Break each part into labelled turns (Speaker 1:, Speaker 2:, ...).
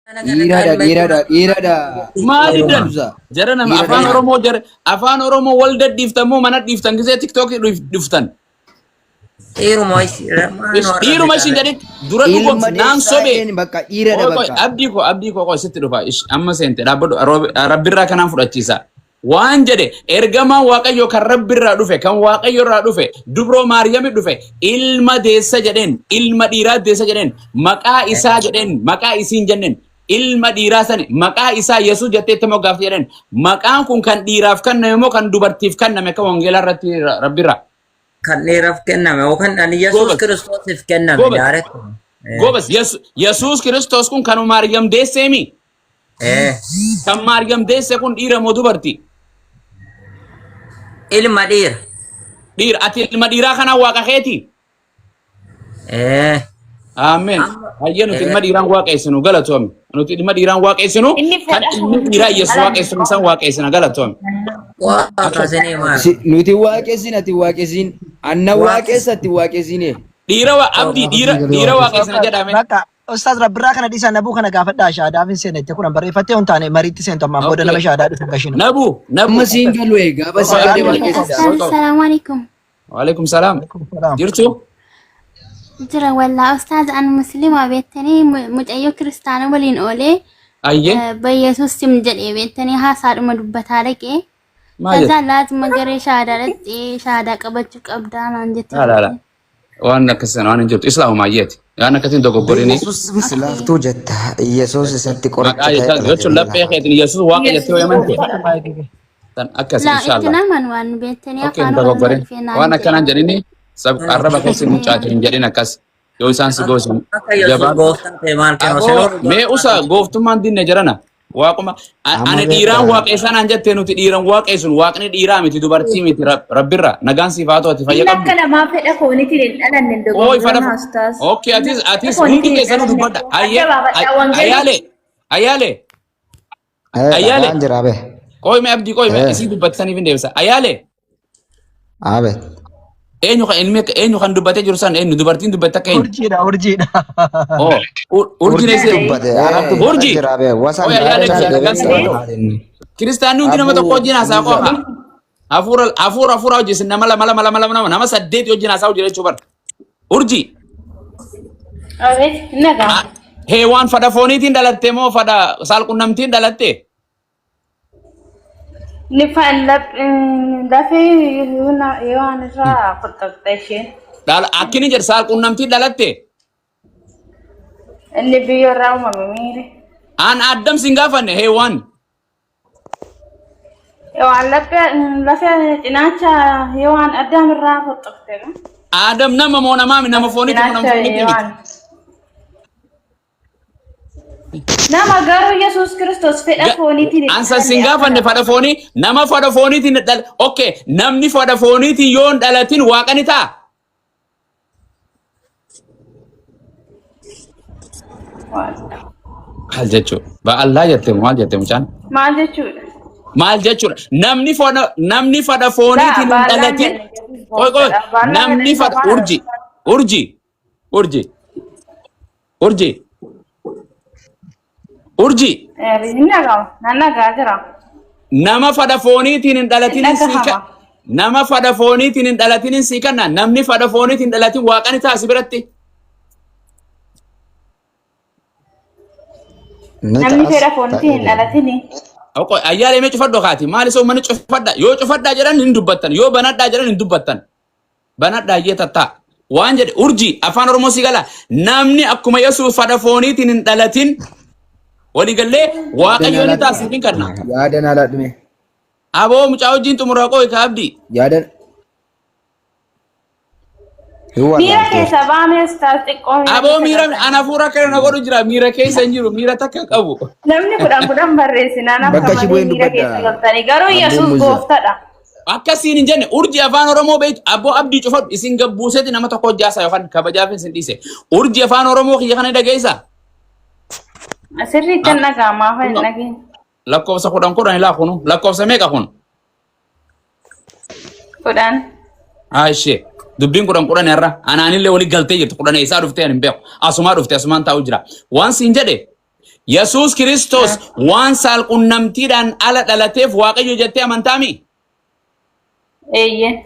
Speaker 1: Dhiiradha dhiiradha dhiiradha.
Speaker 2: Maal diddan?
Speaker 1: Hamza.
Speaker 2: Jara nama
Speaker 1: Dhiira
Speaker 2: afaan
Speaker 1: dhiira.
Speaker 2: Oromoo jara afaan Oromoo wal dadhiiftan moo mana dhiiftan gisee tiktookii dhuftan.
Speaker 3: Dhiiruma
Speaker 2: Dhiiruma ishiin jedhin dura
Speaker 1: Ilma
Speaker 2: dhugoomsi naan
Speaker 1: deessaa
Speaker 2: sobee.
Speaker 1: een bakka dhiiradha
Speaker 2: Qoy qoy
Speaker 1: bakka.
Speaker 2: abdii koo qoy sitti dhufa. Ish, amma seente dhaabbadhu rabbirraa kanaan fudhachiisa. Waan jedhe ergamaan Waaqayyoo kan rabbirraa dhufe kan Waaqayyo irraa dhufe dubroo Maariyami dhufe ilma deessa jedheen ilma dhiiraa deessa jedheen maqaa isaa jedheen maqaa isiin jenneen ilma dhiiraa sani maqaa isaa Yesuus jettee itti moggaafte jedheen maqaan kun kan dhiiraaf kenname moo kan dubartiif kenname akka wangeelaa irratti rabbirraa.
Speaker 3: Kan dhiiraaf kenname yookaan kan Yesuus
Speaker 2: Goobas.
Speaker 3: Kiristoosiif kenname
Speaker 2: Goobas.
Speaker 3: direct.
Speaker 2: Goobas Yesuus Kiristoos kun kan Maariyam deesseemi. Kan Maariyam deesse kun dhiira moo dubartii?
Speaker 3: Ilma dhiira.
Speaker 2: Dhiira. Ati ilma dhiiraa kanaan waaqa keeti?
Speaker 3: Eh.
Speaker 2: Ameen.
Speaker 3: Amma
Speaker 2: Hayyee nuti ilma dhiiraan waaqeessinu galatoome. Nuti ilma dhiiraan waaqeessinu
Speaker 4: Inni
Speaker 2: kan
Speaker 4: fedha
Speaker 2: ilmi dhiiraa Yesuus waaqeessinu isaan waaqeessina galatoome.
Speaker 3: Waaqa isinii maal?
Speaker 1: Nuti waaqessin ati waaqessin. Anna waaqessa ati waaqessine.
Speaker 2: Dhiira abdii dhiira dhiira waaqeessina jedhame.
Speaker 5: Bakka Ustaaz Rabbirraa kana dhiisaa nabuu kana gaafadhaa shaadaaf hin seene itti kunan barreeffattee hin taane mariitti seentu ammaan booda nama shaadaa dhufu gashinu.
Speaker 2: Nabu nabu.
Speaker 1: Amma siin galu ee gaafa si galee waaqessita.
Speaker 6: Ustaaz, salaamu alaikum.
Speaker 2: Waalaikum salaam. Jirtu?
Speaker 6: Jira wallaa ustaaz an muslima beektanii mucayyoo kiristaana waliin oolee
Speaker 2: Ayyee.
Speaker 6: Bayyesuus sim jedhee beektanii haasaadhuma dubbataa dhaqee.
Speaker 2: Maal jette?
Speaker 6: Kazaa laazima garee shaadaa dhaqxee shaadaa qabachuu qabdaa naan jette.
Speaker 2: Laa laa laa. Waan akkasii sana waan hin jirtu. Islaamuma ayyeeti. Waan akkasiin dogoggorinii.
Speaker 7: Yesuus laaftuu jetta. Yesuus isatti qoricha
Speaker 2: Maqaa
Speaker 7: ta'e
Speaker 2: jecha
Speaker 7: dhalate
Speaker 2: jechuun laphee keetiin Yesuus waaqa jettee yoo amante. San akkas
Speaker 6: Laa itti
Speaker 2: inshallah.
Speaker 6: naman waan beektanii
Speaker 2: Okay, hin
Speaker 6: afaan Oromoo
Speaker 2: dogoggorin.
Speaker 6: dhufee naan
Speaker 2: Waan akkanaan
Speaker 6: jedhe.
Speaker 2: jedhini sab arraba keessa mucaatiin hin jedhin akkas. Yoo isaan si goosan
Speaker 3: Akka Yesuus
Speaker 2: jabaan.
Speaker 3: gooftaa ta'e maal kennu?
Speaker 2: Aboo
Speaker 3: Siloo
Speaker 2: mee usa gooftummaan dinne jedhana. Waaquma
Speaker 7: Amma
Speaker 2: ani dhiiraan
Speaker 7: beektaa.
Speaker 2: waaqeessaa naan jettee nuti dhiiran waaqeessun waaqni dhiiraa miti dubartii miti rabbirra nagaan siif haa ta'u ati fayya
Speaker 4: Inni
Speaker 2: qabdu.
Speaker 4: akka namaa fedha fooniitiin hin dhalanne hin
Speaker 2: Ooy fadha.
Speaker 4: dogoggorina ustaas.
Speaker 2: Okay,
Speaker 4: Inni
Speaker 2: atis
Speaker 4: fedha
Speaker 2: atis hundi
Speaker 4: fooniitiin hin
Speaker 2: keessanuu
Speaker 4: dhalanne.
Speaker 2: dubbadha.
Speaker 4: Adda
Speaker 2: Ayyee
Speaker 4: baafadhaa wangeelli.
Speaker 2: ayyaale ayyaale Ayyaale.
Speaker 7: Dhagaan jira abe.
Speaker 2: Qoy mee abdii qoy mee isii dubbatisaniif hin deebisa. Ayyaale
Speaker 7: Abe.
Speaker 2: eenyu kan ilmi eenyu kan dubbatee jiru san eenyu dubartiin dubbatte akka eenyu?
Speaker 5: Urjiidha urjiidha.
Speaker 2: Oh urjiin
Speaker 7: Urjii
Speaker 2: eessa?
Speaker 7: dubbate. Anatu dubbate
Speaker 2: Urjii.
Speaker 7: jira abe. Wasan
Speaker 2: Qoy ayyaale
Speaker 7: daachaa
Speaker 2: nagaan
Speaker 7: deebisa
Speaker 2: siif haa ta'u.
Speaker 7: haadhinni.
Speaker 2: Kiristaanni hundi nama tokko
Speaker 1: Abuu
Speaker 2: wajjin haasaa
Speaker 1: Hamza.
Speaker 2: qofa. Hafuura hafuura hafuura wajjin nama lama lama lama lama nama saddeet wajjin haasaa jira jechuu bara. Urjii.
Speaker 4: Abeet, hin dhaga'ama.
Speaker 2: Heewaan fadha fooniitiin dhalatte moo fadha saalqunnamtiin dhalatte?
Speaker 4: Ni lafee Yohaan irraa qoxxoqxe isheen.
Speaker 2: Dhala akkini jedhu saalqunnamtiin dhalatte.
Speaker 4: Inni biyyoo irraa uumame miiri.
Speaker 2: An addam sin gaafanne heewaan.
Speaker 4: Yohaan lafee cinaacha Yohaan Addaam irraa qoxxoqxe.
Speaker 2: Adam nama moo namaa mi nama fooniiti moo nama
Speaker 4: Cinaacha
Speaker 2: fooniiti miti?
Speaker 4: Yohaan. Nama garuu Yesuus Kiristoos fedha fooniitiin hin
Speaker 2: Ansa sin
Speaker 4: dhalanne akka
Speaker 2: gaafanne
Speaker 4: nama.
Speaker 2: fadha foonii nama fadha fooniitiin dhal okay namni fadha fooniitiin yoo hin dhalatin waaqa ni ta'a. Maal jechuudha? Ba'allaa jette maal jette mucaan?
Speaker 4: Maal jechuudha?
Speaker 2: Maal jechuudha? Namni fadha
Speaker 4: Laa
Speaker 2: fooniitiin hin
Speaker 4: baallaan
Speaker 2: dhalatin
Speaker 4: jenne Yesuus
Speaker 2: qoy qoy
Speaker 4: gooftaadha. Baallaan
Speaker 2: namni
Speaker 4: jedhanii
Speaker 2: fadha
Speaker 4: afaan
Speaker 2: urji urji urji urji urji
Speaker 4: Hin dhaga'ama. Nan dhaga'a jira.
Speaker 2: Nama fadha fooniitiin hin
Speaker 4: Hin
Speaker 2: dhalatinin sii
Speaker 4: dhagahama.
Speaker 2: Nama fadha fooniitiin hin dhalatinin sii kanna namni fadha fooniitiin hin dhalatin waaqani ta'a si biratti.
Speaker 7: Ni
Speaker 4: Namni
Speaker 7: ta'as
Speaker 4: fedha fooniitiin
Speaker 7: ta'ee
Speaker 4: hin dhalatini.
Speaker 2: Oqo ayyaalee mee cufadhu kaati maal isa uummanni cufadha yoo cufadhaa jedhan hin dubbattan yoo banadhaa jedhan hin dubbattan banadhaa iyyee tattaa waan jedhe urjii afaan oromoo si gala namni akkuma yesuus fadha fooniitiin hin dhalatin waliigallee waaqayyo ni ta'a siif hin kenna.
Speaker 1: Yaada naa laadhume.
Speaker 2: Aboo mucaa wajjin xumuraa qooyi ka abdii.
Speaker 1: Yaada
Speaker 7: Hin
Speaker 4: Miira
Speaker 7: wallaalteerti.
Speaker 4: keessa baamee ustaas xiqqoo miira
Speaker 2: Aboo
Speaker 4: keessa
Speaker 2: miira
Speaker 4: galtanii.
Speaker 2: an hafuura akkana na godhu jira miira keessa hin jiru miira takka hin qabu.
Speaker 4: Namni kudhan kudhan barreessinaan akka
Speaker 1: Bakka ishii
Speaker 4: malee
Speaker 1: bu'een
Speaker 4: miira
Speaker 1: dubbadha.
Speaker 4: keessa galtanii. Garuu
Speaker 1: Abboon
Speaker 4: Yesuus
Speaker 1: Muza.
Speaker 4: gooftadha.
Speaker 2: Akkasiin hin jenne urji afaan Oromoo beektu abboo abdii cufadhu isin gabbuuseeti nama tokko hojjaasa yookaan kabajaaf isin dhiise. Urji afaan Oromoo kiyya kana dhageessa.
Speaker 4: Sirriitti hin dhaga'ama afaan hin dhageenye.
Speaker 2: Lakkoofsa 10 10 ilaa kunu lakkoofsa meeqa kun?
Speaker 4: 10.
Speaker 2: Haa ishee dubbiin 10 10 irra anaanillee walii galtee jirtu 10 eessaa dhuftee ani hin beeku asumaa dhufte asumaan taa'u jira. Waan siin jedhe Yesuus Kiristoos waan saalqunnamtiidhaan ala dhalateef Waaqayyo jettee amantaami?
Speaker 4: Eeyyee.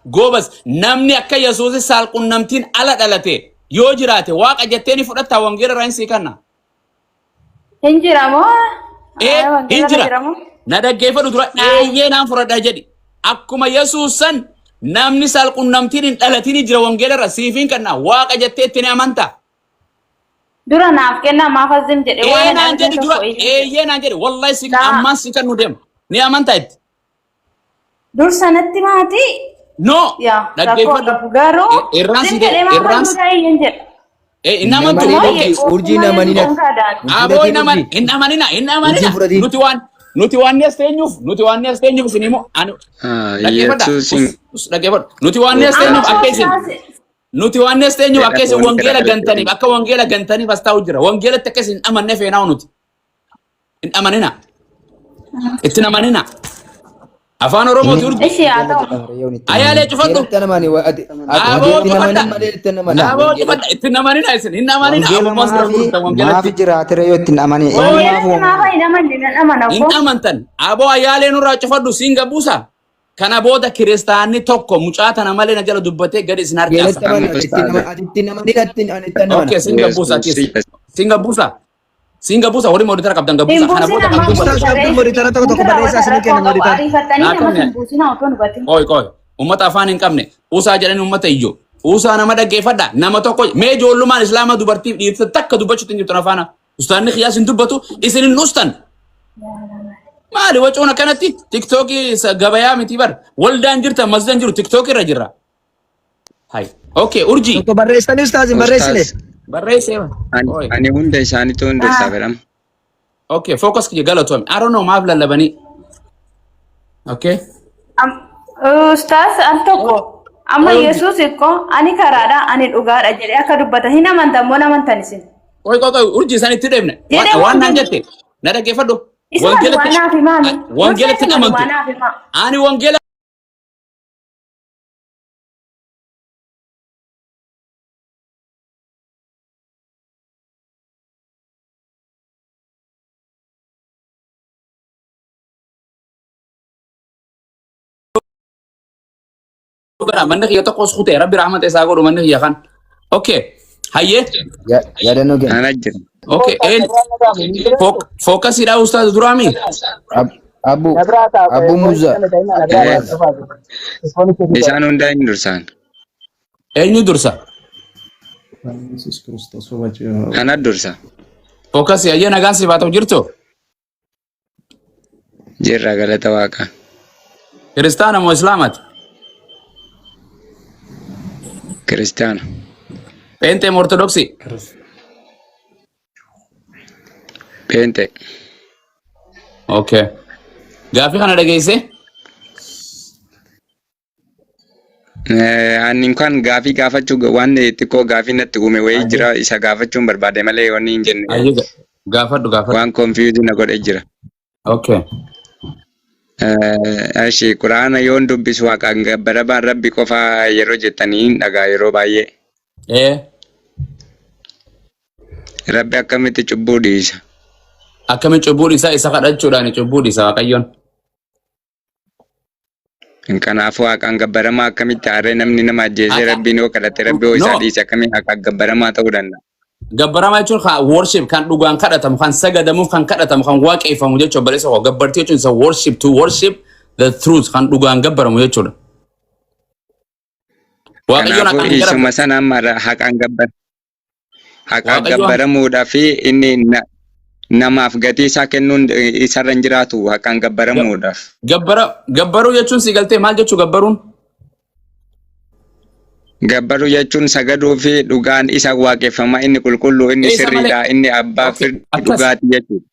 Speaker 2: Goobas, namni akka Yesuusi saalqunnamtiin ala dhalate yoo jiraate Waaqa jettee ni fudhattaa? Wangeela irraa hin sii kanna.
Speaker 4: Hin jira moo?
Speaker 2: Ee, hin
Speaker 4: Wangeela
Speaker 2: jira.
Speaker 4: jira moo?
Speaker 2: Na dhaggeeffadhu dura, eeyyee naan fudhadha jedhi. Akkuma Yesuus san namni saalqunnamtiin hin dhalatin hin jira, wangeela irra siif hin kanna, Waaqa jettee itti ni amantaa?
Speaker 4: Dura naaf kennaa, maaf azim jedhe waan
Speaker 2: Ee
Speaker 4: hin
Speaker 2: naan
Speaker 4: argin
Speaker 2: jedhi dura,
Speaker 4: tokko eeyyee.
Speaker 2: Eeyyee naan jedhi, wallahi si
Speaker 4: Laa.
Speaker 2: ammaan si kan nu deema. Ni amantaa itti?
Speaker 4: Dur sanatti maatii
Speaker 2: No.
Speaker 4: yaa rakkoo
Speaker 2: Dhaggeeffadhu.
Speaker 4: qabu garuu
Speaker 2: Irraan si
Speaker 4: zim jedhee maaf
Speaker 2: irraan
Speaker 4: duudaa eeyyeen jedha.
Speaker 2: Ee, hin amantu.
Speaker 1: Namani
Speaker 2: Okay.
Speaker 1: urjii urjii namani nati.
Speaker 2: Aboo, hin aman hin amanina, hin amanina.
Speaker 1: Urjiin fudhatiin.
Speaker 2: Nuti waan as teenyuuf isin immoo ani dhaggeeffadha.
Speaker 8: Yesuusin
Speaker 2: Us, dhaggeeffadhu. Nuti waan as teenyuuf akka isin wangeela gantaniif, akka wangeela gantaniif as taa'u jira. Wangeelatti akka isin hin amanne feenaa nuti. Hin amanina. Itti hin amanina. Afaan Oromooti, urji.
Speaker 4: Ishee haa ta'u.
Speaker 2: Ayaalee cufadhu.
Speaker 1: Itti namani ati
Speaker 2: Aboo,
Speaker 1: ati itti
Speaker 2: cufadha.
Speaker 1: namani malee itti namani.
Speaker 2: Aboo, cufadha. Itti hin amanina isin. Hin amanina.
Speaker 7: Wangeela
Speaker 2: Aboo, as bira
Speaker 7: maafi
Speaker 2: gurgurtan
Speaker 7: maafi
Speaker 2: wangeelatti.
Speaker 7: jiraatire yoo ittiin amane inni maaf
Speaker 4: Wangeelatti maaf hin amanne? Nan amana
Speaker 2: Hin
Speaker 4: koo.
Speaker 2: amantan. Aboo, ayaalee nurraa cufadhu, siin gabbuusa. Kana booda kiristaanni tokko mucaa tana malee na jala dubbatee gadi isin
Speaker 1: Wangeelatti
Speaker 2: harcaasa.
Speaker 1: amani, ati itti namani, ati itti namani, ati itti namani.
Speaker 2: Okay, siin gabbuusa atis. Siin gabbuusa. Siin gabbuusa, warri moderator qabdan
Speaker 4: Hin
Speaker 2: gabbuusa. Kana
Speaker 4: buusin
Speaker 2: booda
Speaker 4: ammaa.
Speaker 2: kan dubbatu.
Speaker 5: Ustaaz qabdu moderator tokko tokko barreessaa isinii kenna moderator.
Speaker 4: Ariifattanii
Speaker 2: Naa
Speaker 4: nama
Speaker 2: kenna.
Speaker 4: hin buusin otoo hin hubatin.
Speaker 2: Qoy qoy. Uummata afaan hin qabne. Usaa jedhanii uummata iyyo. Usaa nama dhaggeeffadha. Nama tokko mee ijoollummaan islaamaa dubartiif dhiirta takka dubbachuutti hin jirtu afaana. Ustaanni qiyyaas hin dubbatu, isin hin ustan. Maali wacuun akkanatti? Tiktookii gabayaa miti bar. Waldaan jirta, masjidan jiru, tiktookii irra jirra. Hai. Okay, urjii.
Speaker 5: Tokko barreessanii, ustaaz, hin barreessine.
Speaker 8: Ustaaz,
Speaker 2: Barreessee.
Speaker 8: ani
Speaker 2: Oi.
Speaker 8: ani hunda isaaniitu hunda isaa fedhama.
Speaker 2: Okay, focus kiyya, galatoome. I don't know maaf lallabanii. Okay.
Speaker 4: Ustaaz, al tokko amma
Speaker 2: Oi, urjii.
Speaker 4: Yesuus ikkoo ani karaadha, ani dhugaadha jedhee akka dubbatan hin amantan moo amantan isin?
Speaker 2: Qoy qoy qoy, urjii, isaan itti deemne.
Speaker 4: Jedhee
Speaker 2: Waan naan
Speaker 4: wangeelli-
Speaker 2: jette. Na dhaggeeffadhu.
Speaker 4: Isuma
Speaker 2: Wangeelatti
Speaker 4: duwwaa naaf himaami.
Speaker 2: wangeelatti
Speaker 4: Dursa
Speaker 2: hin
Speaker 4: isuma
Speaker 2: amantu.
Speaker 4: duwwaa naaf himaa.
Speaker 2: Ani wangeela godha, manni kiyya tokkos kutee, rabbi rahmata isaa godhu, manni kiyya kan. Okay. Hayyee.
Speaker 1: Yaadannoo kenna.
Speaker 8: Ana jira.
Speaker 2: Okay. Een focusidha ustaaz duraami.
Speaker 1: Abu Abu Muza.
Speaker 8: Isaan hundaa hin dursaan.
Speaker 2: Eenyu dursa?
Speaker 8: Ana dursa.
Speaker 2: Focusii, hayyee, nagaan siif haa ta'u, jirtu?
Speaker 8: Jirra, galata Waaqa.
Speaker 2: Kiristaana moo Islaamati?
Speaker 8: Kiristaana.
Speaker 2: Pheenxee moo Ortodoksii?
Speaker 8: Pheenxe.
Speaker 2: Okay. Gaaffii kana dhageesse?
Speaker 8: Ani kan gaafii gaafachuu waan xiqqoo gaafii natti uume wayii jira, isa gaafachuun barbaade malee wanni hin jenne.
Speaker 2: Hayyee, gaafadhu, gaafadhu.
Speaker 8: Waan confuse na godhe jira.
Speaker 2: Okay.
Speaker 8: Ashi Quraana yoon dubbisu Waaqaan gabbaramaan Rabbi qofaa yeroo jettanii hin dhagaa yeroo baay'ee.
Speaker 2: Ee.
Speaker 8: Rabbi akkamitti cubbuu dhiisa?
Speaker 2: Akkamitti cubbuu dhiisa? Isa kadhachuudhaan cubbuu dhiisa Waaqayyoon.
Speaker 8: Kanaafuu Waaqaan gabbaramaa akkamitti aaree namni nama ajjeesee Rabbiin yoo kadhate, Rabbi yoo isaa
Speaker 2: No.
Speaker 8: dhiise, akkamiin Waaqaan gabbaramaa ta'uu danda'a?
Speaker 2: Gabbaramaa jechuun kan worship, kan dhugaan kadhatamu, kan sagadamuuf, kan kadhatamu, kan waaqeffamu jechuudha. Obboleessa koo, gabbartii jechuun isa worship, to worship the truth, kan dhugaan gabbaramu jechuudha. Waaqayyoon
Speaker 8: Kanaafuu
Speaker 2: haqaan gara
Speaker 8: isuma sana amma haqaan gabbar haqaan
Speaker 2: Waaqayyoon
Speaker 8: gabbaramuudhaa fi inni namaaf gatii isaa kennuun isarra hin jiraatu haqaan gabbaramuudhaaf.
Speaker 2: Gabbara, gabbaruu jechuun si galtee maal jechuu gabbaruun?
Speaker 8: Gabbaruu jechuun sagaduu fi dhugaan isa waaqeffama, inni qulqulluu, inni
Speaker 2: Isa malee
Speaker 8: sirriidha, inni abbaa
Speaker 2: Okay,
Speaker 8: firdii
Speaker 2: akkas.
Speaker 8: dhugaatii jechuudha.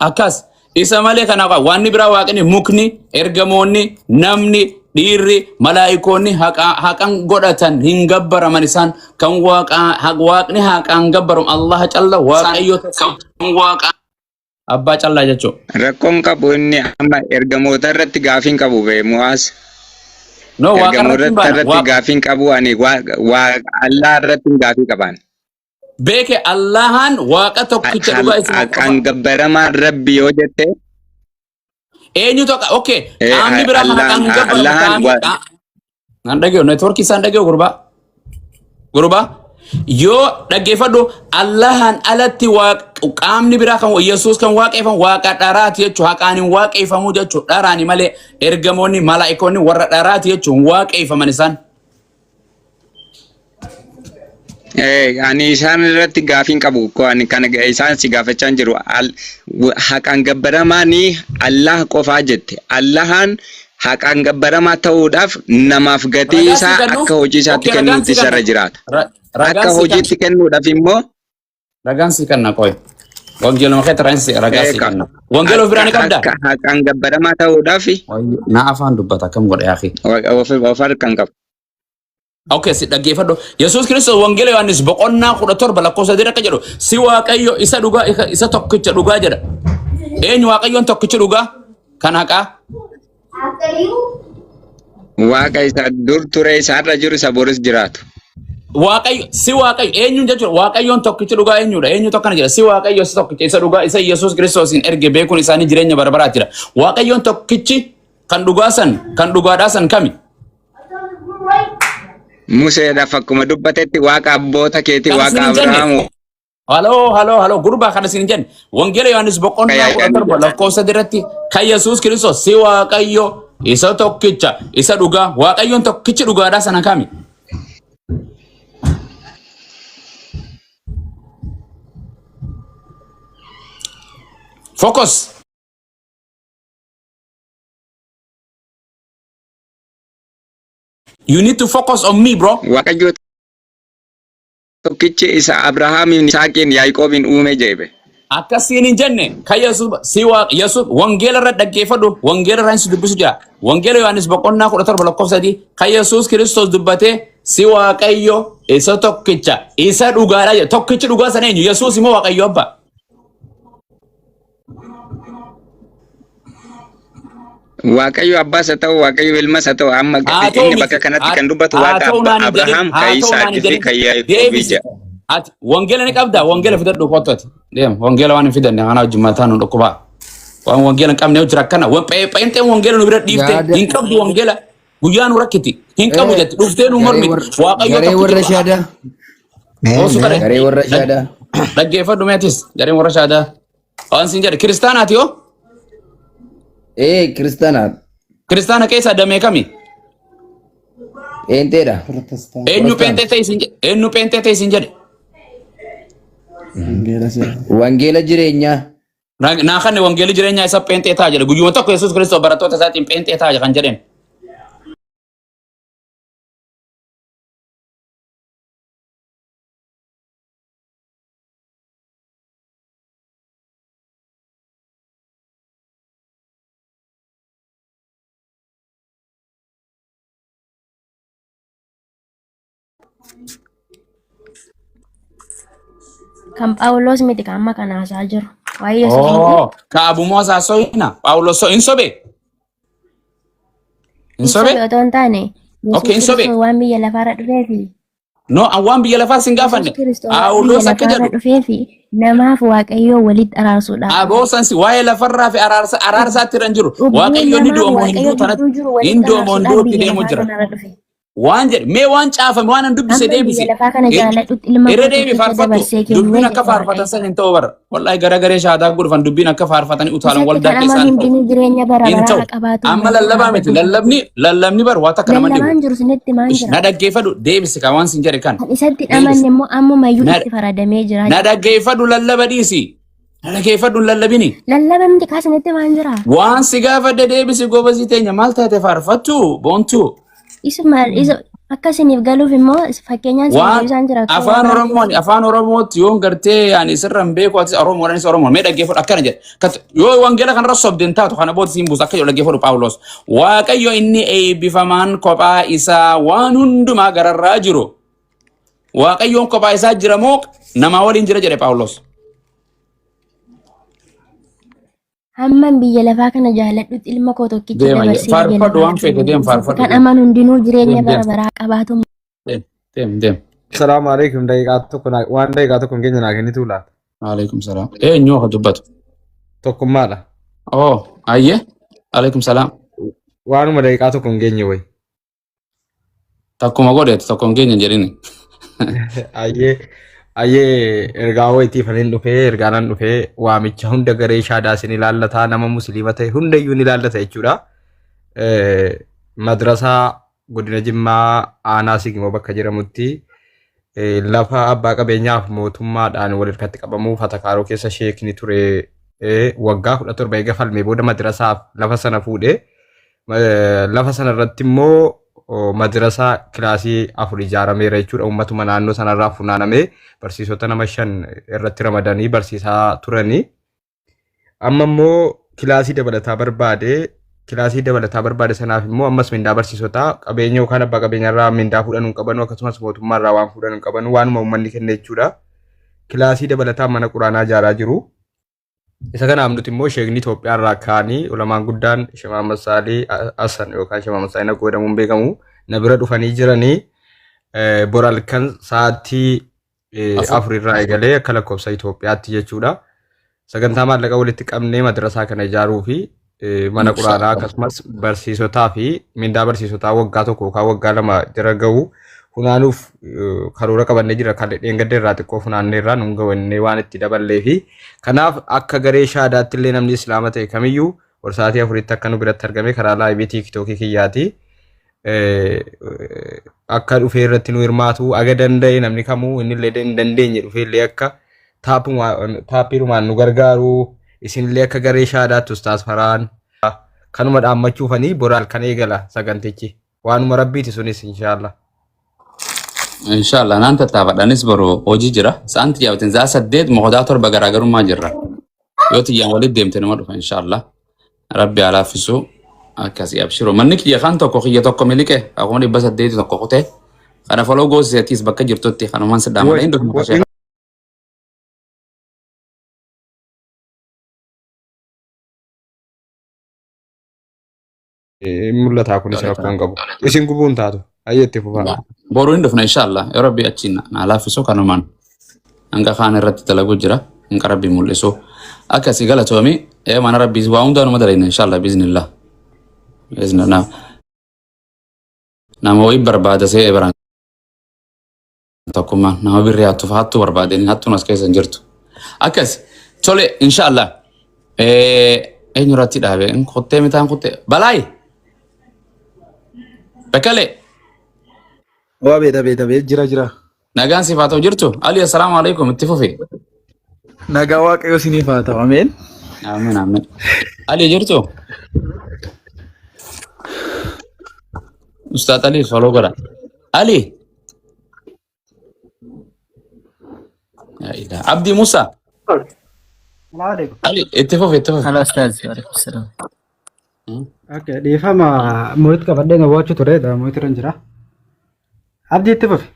Speaker 2: Akkas. Isa malee kanaaf wanni biraa, waaqni, mukni, ergamoonni, namni, dhiirri, malaayikoonni haqan godhatan hin gabbaraman. Isaan kan waaqa, waaqni haqaan gabbaramu Allah calla, Waaqayyo kan waaqa abbaa callaa jechuudha.
Speaker 8: Rakkoon qabu inni amma ergamoota irratti gaafiin qabu bee mu'aas.
Speaker 2: No, waaqa irratti
Speaker 8: Ergamoota
Speaker 2: hin baana.
Speaker 8: irratti
Speaker 2: Waaqa
Speaker 8: gaafiin qabu, ani waa Allah irratti gaafii qaban.
Speaker 2: Beeke Allahan waaqa tokkicha dhugaa isuma qofa.
Speaker 8: Haqaan gabbaramaan rabbi yoo jette
Speaker 2: Eenyu tokko okay qaamni biraa kan haqaan hin gabbaramu
Speaker 8: Allahan
Speaker 2: qaamni Nan dhaga'u networkii isaan dhaga'u gurbaa. Gurbaa yoo dhaggeeffadhu Allahan alatti qaamni biraa kan Yesuus kan waaqeffamu waaqa dharaati jechuudha. Haqaan hin waaqeffamu jechuudha. Dharaani malee ergamoonni malaa'ikoonni warra dharaati jechuun waaqeffaman isaan.
Speaker 8: Ani isaan irratti gaafiin qabu ko ani kana isaan si gaafachaa hin jiru. Haqaan gabbaramaan Allah qofaa jette. Allahan haqaan gabbaramaa ta'uudhaaf namaaf gatii
Speaker 2: Ragaa si
Speaker 8: isaa
Speaker 2: kennuuf
Speaker 8: akka hojii isaatti
Speaker 2: okay ragaan
Speaker 8: kennuutti
Speaker 2: si
Speaker 8: isarra
Speaker 2: kenna.
Speaker 8: jiraata.
Speaker 2: Ragaan
Speaker 8: Akka
Speaker 2: si kenna.
Speaker 8: hojiitti kennuudhaaf immoo
Speaker 2: Ragaan si kenna qoy. Wangeeluma keetti ragaan si ragaa si
Speaker 8: eega
Speaker 2: kenna. Wangeela of biraa ni
Speaker 8: akka
Speaker 2: qabdaa?
Speaker 8: akka haqaan gabbaramaa ta'uudhaaf
Speaker 2: Na afaan dubbata akkam godhe akhi.
Speaker 8: of harkaan qabu.
Speaker 2: Okay, si dhaggeeffadhu. Yesuus Kiristoos Wangeela Yohaannis boqonnaa 17 lakkoofsa 3 akka jedhu si Waaqayyo isa dhugaa isa tokkicha dhugaa jedha. Eenyu Waaqayyoon tokkichi dhugaa kan haqaa?
Speaker 8: Waaqa isa dur ture isa har'a jiru isa boris jiraatu.
Speaker 2: Waaqayyo si Waaqayyo eenyuun jechuudha. Waaqayyoon tokkichi dhugaa eenyudha? Eenyutu akkana jedha? Si Waaqayyo isa tokkicha isa dhugaa isa Yesuus Kiristoosiin erge beekuun isaanii jireenya bara baraati jedha. Waaqayyoon tokkichi kan dhugaa san kan dhugaadhaa san kami?
Speaker 8: Museedhaaf akkuma dubbatetti waaqa abboota keetii
Speaker 2: Kan
Speaker 8: waaqa
Speaker 2: isin hin jenne.
Speaker 8: Abrahaam
Speaker 2: Haloo haloo haloo gurbaa kan isin hin jenne. Wangeela Yohaannis boqonnaa 17 lakkoofsa irratti kan Yesuus Kiristoos si Waaqayyo isa tokkicha isa dhugaa Waaqayyoon tokkichi dhugaadhaa sana kami? Focus. You need to focus on me, bro.
Speaker 8: Waaqayyo tokkichi isa Abrahaamiin Isaaqiin Yaaqoobiin uume jedhe.
Speaker 2: Akkasiin hin jenne kan Yesuus si waa Yesuus wangeela irra dhaggeeffadhu wangeela irraa si dubbisu jira. Wangeela Yohaannis boqonnaa 17 lakkoofsa 3 kan Yesuus Kiristoos dubbatee si Waaqayyo isa tokkicha isa dhugaadha jedhe. Tokkichi dhugaa sana eenyu? Yesuus immoo Waaqayyo abbaa.
Speaker 8: Waaqayyo abbaas haa ta'u Waaqayyo ilmas haa ta'u amma
Speaker 2: Haa ta'u
Speaker 8: inni
Speaker 2: miti.
Speaker 8: bakka kanatti
Speaker 2: Haa
Speaker 8: kan dubbatu
Speaker 2: haa
Speaker 8: waaqa
Speaker 2: ta'u
Speaker 8: abba
Speaker 2: naan hin jedhin.
Speaker 8: Abrahaam ka
Speaker 2: Haa ta'u naan
Speaker 8: Yisaaqii
Speaker 2: hin
Speaker 8: fi
Speaker 2: jedhin.
Speaker 8: ka Yaaqoobii
Speaker 2: Deebisi.
Speaker 8: jedha.
Speaker 2: Ati wangeela ni qabdaa? Wangeela fidadhu kottu ati. Deem wangeela waan hin fidanne kana wajjin mataa nu dhukkubaa. Waan wangeela hin qabne jira akkana. Pheenxeen wangeela nu bira dhiifte
Speaker 1: Yaada
Speaker 2: hin qabdu wangeela. Guyyaa nu rakkiti. Hin qabu jetti. Dhuftee nu
Speaker 1: garee
Speaker 2: mormiti.
Speaker 1: warra
Speaker 2: Waaqayyo
Speaker 1: garee
Speaker 2: tokkichi
Speaker 1: warra shaadaa
Speaker 2: Oosuu kadhe.
Speaker 1: garee warra shaadaa
Speaker 2: Dhaggeeffadhu meetis. Gareen warra shaadaa. Waan siin jedhe kiristaanaati yoo?
Speaker 1: Ee kiristaanaa
Speaker 2: Kiristaana keessaa damee kami?
Speaker 1: pheenxeedha.
Speaker 2: Eenyu pheenxee ta'e siin jedhe? Eenyu pheenxee ta'e siin jedhe?
Speaker 1: Wangeela jireenyaa.
Speaker 2: Naa kanne wangeelli jireenyaa isa pheenxee ta'a jedhe. Guyyuma tokko Yesuus Kiristoos barattoota isaatiin pheenxee ta'a kan jedheen.
Speaker 9: Kan Phaawulos miti kan amma kana haasaa jiru. Waa'ee Yesuus miti.
Speaker 2: Oh, ka Abu Moosaa so'ina. Phaawulos so hin sobe. Hin
Speaker 9: Hin
Speaker 2: sobe?
Speaker 9: sobe otoo hin taane
Speaker 2: Okay,
Speaker 9: Yesuus
Speaker 2: hin sobe.
Speaker 9: Kiristoos waan biyya lafaarra dhufeefi
Speaker 2: No, an waan biyya lafaa sin
Speaker 9: Yesuus
Speaker 2: gaafanne.
Speaker 9: Kiristoos waan biyya
Speaker 2: Phaawulos akka
Speaker 9: lafaarra
Speaker 2: jedhu
Speaker 9: dhufeefi namaaf Waaqayyoo walitti araarsuudhaaf dhufe.
Speaker 2: aboo sansi waa'ee lafarraa fi araarsa araarsaatti irra hin jiru.
Speaker 9: Cubbuu
Speaker 2: Waaqayyo ni
Speaker 9: namaaf
Speaker 2: du'a moo hin
Speaker 9: Waaqayyo
Speaker 2: du'u tanatti
Speaker 9: gidduu jiru
Speaker 2: hin
Speaker 9: walitti
Speaker 2: du'a moo hin
Speaker 9: araarsuudhaaf
Speaker 2: du'utti
Speaker 9: biyya
Speaker 2: deemu
Speaker 9: lafaa
Speaker 2: jira.
Speaker 9: kanarra dhufe.
Speaker 2: Waan jedhe mee waan caafame waan an dubbise
Speaker 9: Amma
Speaker 2: deebise.
Speaker 9: biyya lafaa kana jaaladhutti ilma
Speaker 2: Irra
Speaker 9: koo
Speaker 2: deebi
Speaker 9: tokkicha
Speaker 2: faarfattu
Speaker 9: dabarsee kennee
Speaker 2: dubbiin akka
Speaker 9: jedhe
Speaker 2: faarfatan
Speaker 9: Waaqayyo.
Speaker 2: san hin ta'u bara. Wallahi garagaree shaadaa godhufan dubbiin akka faarfatanii utaalan
Speaker 9: Isatti
Speaker 2: waldaa
Speaker 9: kan
Speaker 2: keessaa
Speaker 9: amanu
Speaker 2: hin ta'u.
Speaker 9: hundinuu jireenya bara
Speaker 2: Hin
Speaker 9: baraa
Speaker 2: ta'u.
Speaker 9: haa qabaatu
Speaker 2: Amma
Speaker 9: malee
Speaker 2: lallabaa
Speaker 9: haa
Speaker 2: miti.
Speaker 9: baduu hin
Speaker 2: Lallabni lallabni bar waa takka nama dhibu.
Speaker 9: Lallabaan jiru sinitti maan
Speaker 2: Ish,
Speaker 9: jira.
Speaker 2: Na dhaggeeffadhu deebisi ka waan sin jedhe kan.
Speaker 9: Kan isatti hin
Speaker 2: Deebisi.
Speaker 9: amanne immoo ammumayyuu
Speaker 2: Na
Speaker 9: itti faradamee jira
Speaker 2: na
Speaker 9: jedha.
Speaker 2: dhaggeeffadhu lallaba dhiisi. Na dhaggeeffadhu hin lallabini.
Speaker 9: Lallaba miti kaa sinitti maan jira.
Speaker 2: Waan si gaafadhe deebisi gobazii teenya maal taate faarfattu boontuu.
Speaker 9: Isuma isa akka isiniif galuuf immoo fakkeenyaan isin
Speaker 2: Waan
Speaker 9: deebisaan jira akka
Speaker 2: afaan
Speaker 9: waan
Speaker 2: Oromoon afaan Oromootti yoon gartee ani sirra hin beeku atis Oromoodhaanis Oromoon mee dhaggeeffadhu akkana jedhe. Yoo wangeela kanarra sobde hin taatu kana booda siin buusa akka jedhu dhaggeeffadhu Phaawulos. Waaqayyo inni eebbifamaan kophaa isaa waan hundumaa gararraa jiru. Waaqayyoon kophaa isaa jira moo namaa waliin jira jedhe Phaawulos.
Speaker 9: Hamman biyya lafaa kana jaaladhutti ilma koo tokkicha
Speaker 2: Deema
Speaker 9: dabarsee biyya
Speaker 2: faarfadhu
Speaker 9: lafaa
Speaker 2: waan feete
Speaker 9: kenne.
Speaker 2: deem
Speaker 9: Isatti
Speaker 2: faarfadhu
Speaker 9: kan
Speaker 2: deem
Speaker 9: amanu hundinuu jireenya
Speaker 2: deem
Speaker 9: bara
Speaker 2: deem
Speaker 9: baraa qabaatu
Speaker 2: deem deem deem.
Speaker 10: Salaamu alaikum daqiiqaa tokko waan daqiiqaa tokko hin geenye naa kennituu laata?
Speaker 2: Alaikum salaam. Eenyu akka dubbatu?
Speaker 10: Tokkummaadha.
Speaker 2: Oh, ayyee. Alaikum salaam.
Speaker 10: Waanuma daqiiqaa tokko hin geenye wayi.
Speaker 2: Takkuma godheetu tokko hin geenye jedhini.
Speaker 10: Ayyee ayyee ergaa wayitiif anin dhufee ergaanan dhufee waamicha hunda garee shaadaa isin ilaallataa nama musliima ta'e hundayyuu ni ilaallata jechuudha. Madrasaa godina Jimmaa aanaa Sigimoo bakka jedhamutti lafa abbaa qabeenyaaf mootummaadhaan wal harkatti qabamuuf atakaaroo keessa sheekni ture waggaa 17 eega falmee booda madrasaaf lafa sana fuudhee lafa sana irratti immoo madrasaa kilaasii 4 ijaarameera jechuudha. Uummatuma naannoo sanarraa funaanamee barsiisota nama 5 irratti ramadanii barsiisaa turanii. Amma immoo kilaasii dabalataa barbaade kilaasii dabalataa barbaade sanaaf immoo ammas mindaa barsiisotaa qabeenya yookaan abbaa qabeenyarraa mindaa fuudhan hin qabanu akkasumas mootummaarraa waan fuudhan hin qabanu waanuma uummanni kenne jechuudha. Kilaasii dabalataa mana quraanaa ijaaraa jiru. Isa kanaaf nuti immoo sheekni Itoophiyaa irraa ka'anii ulamaan guddaan Sheekh Muhammad Saalih Hassan yookaan Sheekh Muhammad Saalih Nagoo jedhamuun beekamu na bira dhufanii jiranii bor halkan sa'aatii
Speaker 2: 4.
Speaker 10: 4 irraa eegalee akka lakkoofsa Itoophiyaatti jechuudha. Sagantaa maallaqa walitti qabnee madrasaa kana ijaaruu fi mana quraanaa akkasumas barsiisotaa fi mindaa barsiisotaa waggaa 1 yookaan waggaa 2 jira gahu funaanuuf karoora qabannee jira. Kan dheengadda irraa xiqqoo funaannee irraa nun gawannee waan itti daballee fi kanaaf akka garee shaadaatti illee namni islaama ta'e kamiyyuu bor sa'aatii 4tti akka nu biratti argame karaa laayivii tiiktookii kiyyaati. Akka dhufee irratti nu hirmaatu aga danda'e namni kamuu inni illee hin dandeenye dhufee illee akka taappiidhumaan nu gargaaru isinillee akka garee shaadaatti ustaas Faraan kanuma dhaammachuufanii bor halkan eegala sagantichi waanuma rabbiiti sunis inshaallah.
Speaker 2: Inshallah naan tattaafadha. Anis boru hojii jira. Sa'aan xiyyaa za'a 8 mokotaa 7 garaagarummaa jirra. Yoo xiyyaan walitti deemte nama dhufa inshallah. Rabbi haa laaffisu. Akkasii abshiru. Manni kiyya kan tokko kiyya tokko miliqe akkuma 800 tokko kutee. Kana foloo goosiseetiis bakka jirtutti kanumaan si dhaamala hin dhufne kashee.
Speaker 10: Hin mul'ataa kunis rakkoo hin qabu. Isin gubuu hin taatu. Hayyee itti fufaa.
Speaker 2: Boru hin dhufne inshallah. Yoo Rabbi achiin naa laaffisu kanumaan hanga kaan irratti dalagu jira. Hanga Rabbi mul'isu. Akkasii galatoomi. Ee mana Rabbii waa hundaa numa dalayna inshallah biiznillah. Biiznillah. Nama wayii barbaada see biraan tokkummaan nama birrii hattuuf hattuu barbaadeen hattuun as keessa hin jirtu. Akkas tole inshallah. Eenyu irratti dhaabe kottee mitaan kottee balaayi Bekele
Speaker 11: Waa beeta beeta beet jira jira.
Speaker 2: Nagaan siif haa ta'u jirtu Ali assalaamu alaikum itti fufi.
Speaker 11: Nagaa waaqayyo isiniif haa ta'u ameen.
Speaker 2: Amiin amiin. Ali jirtu Ustaad Ali follow godha. Ali. Yaa ilaah. Abdii Musa.
Speaker 12: Alaikum.
Speaker 2: Ali itti fufi itti fufi.
Speaker 3: Hello, Ustaz. Waalaikum salam.
Speaker 12: Okay, dhiifama mute qabadhee na waachuu ture, mute irra hin jira. Abdii itti fufi.